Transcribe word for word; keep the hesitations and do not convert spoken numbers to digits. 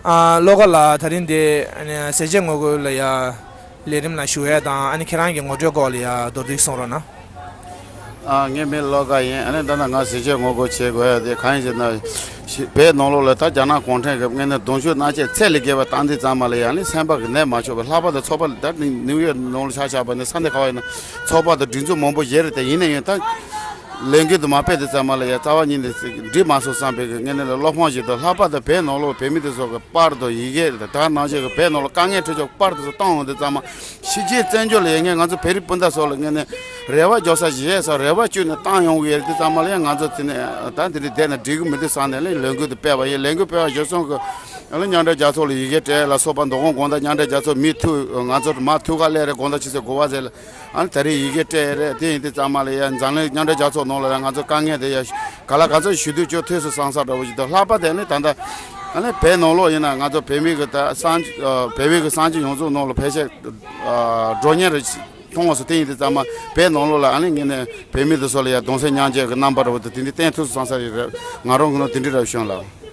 ཨ་བློ་དགའ་ལགས། ད་རིང་འདི་ཨ་ནི་ཟས་བཅད་ངོ་རྒོལ་ལ་ཡ་ལས་རིམ་ལ་ཞུགས་ཡས་དང་། ཨ་ནི་ཁྱེད་རང་གི་ངོ་སྤྲོད་སྐོར་ལ་ཡ་མདོར་བསྡུས་གསུང་རོགས་གནང་། ཨ་ངའི་མིང་བློ་དགའ་ཡིན། ཨ་ནི་ད་ནི་ང་ཟས་བཅད་ངོ་རྒོལ་བྱེད་དགོས་ཡ་དེ་གང་ཡིན་ཟེར་ན། ཤི་བོད་ནང་ལོགས་ལ་ད་རྒྱ་ནག་གུང་ཁྲན་གྱིས་ངན་ནས་གདུང་ཤུགས་མནར་གཅོད་ཚད་ལས་བརྒལ་བ་བཏང་དུས་ཙམ་པ་ལ་ཡ་ནི་སེམས་པ་གི་ནད་མ་ཆོག་པའི། ལྷག་པར་དུ་ཚོགས་པ་ལ་ད་ནི་ནིའུ་ཡོག་ནང་ལ་ཆ་བཞག་པ་ནི་ས་གནས་ག་བ་ཡིན་ན་ཚོགས་པ་དང་སྒྲིག་འཛུགས་མང་པོ་ཡོད་རེད་དེ། ཡིན་ན་ཡང་ད་ལས་འགུལ་དུ་མ་སྤེལ་དུས་ཙམ་པ་ལ་ཡ་རྩ་བ་ཉིད་ནས་འགྲིག་མ་སོང་བསམ་པའི་གི་ངན་ནས་ལ་བློ་ཕམ་ཞིག་དང་། ལྷག་པར་དུ་བོད་ནང་ལོགས་བོད་མི་དེ་ཚོ་གི་པར་དང་ཡི་གེ་དང་། ད་ནང་བཞིན་གི་བོད་ནང་ལོགས་དཀའ་ངལ་འཕྲད་ཆོག་པར་དེ་ཚོ་བཏང་འོང་དུས་ཙམ་པ། ཕྱི་རྒྱལ་བཙན་བྱོལ་ལ་ཡོད་མཁན་ང་ཚོ་བོད་རིགས་སྤུན་ཟླ་ཚོ་ལ་ངན་ནས་རེ་བ་རྒྱག་ས་ཞིག་ཡོད་ས། རེ་བ་བཅོལ་ནས་བཏང་ཡོང་གི་ཡོད་དུས་ཙམ་པ་ལ་ཡང་ང་ཚོ་དེ་ནས་ད་འདི་འདྲ་བསྡད་ན་འགྲིག་གི་མི་འདུག་བསམ་ནས་ལས་ལས་འགུལ་དེ་སྤེལ་བ་ཡིན། ལས་འགུལ་སྤེལ་བ་བརྗོད་སོང་གི་ཨ་ལ་མཉམ་འབྲེལ་རྒྱལ་ཚོགས་ལ་ཡི་གེ་སྤྲད་ལ་སོགས་པ། མདོ་དབུས་དགོང་དག་མཉམ་འབྲེལ་རྒྱལ་ཚོགས་མི་ཐུག་ང་ཚོ་མ་ཐུག་ག་སླེབས་རེད། དགོང་དག་ཕྱི་ཚེས་དགུ་པ་ཚེ་ལ་ཨ་ནི་ད་རེས་ཡི་གེ་སྤྲད་རེད། དེ་ཡིན་དུས་ཙམ་པ་ལ་ཡང་འཛམ་གླིང་མཉམ་འབྲེལ་རྒྱལ་ཚོགས་ནང་ལ་ཡང་ང་ཚོ་དཀའ་ངལ་དེ་ཡང་ག་ལ་ག་ཚོད་ཞུ་དུས་ཅོ་ཐོས་སུ་སང་ས་འདྲ་བོ་ཞིག་འདུག་ལྷག་པར་དེ་ནི་ད་ལྟ་ཨ་ནི་བོད་ནང་ལོགས་ཡིན་ན་ང་ཚོ་བོད་མི་གི་ད་སང་བོད་མི་གི་སང་སྤྱི་ཡོངས་རྫོགས་ནང་ལ་ཕལ་ཆེར་འགྲོ་ཉེན་རེ་མཐོང་བ་སོ། དེ་ཡིན་དུས་ཙམ་པ་བོད་ནང་ལོགས་ལ་ཨ་ནི་ངས་ནས་བོད་མི་དེ་ཚོ་ལ་ཡང་གདུང་སེམས་མཉམ་སྐྱེད་ཀྱི་རྣམ་པ་འདྲ་བོ་དེ་དེ་འདྲ་བསྟན་ཐུབ་སོང་ས་རེད། ང་རང་གི་ནང་དེ་འདྲ་ར་བྱུང་ལ།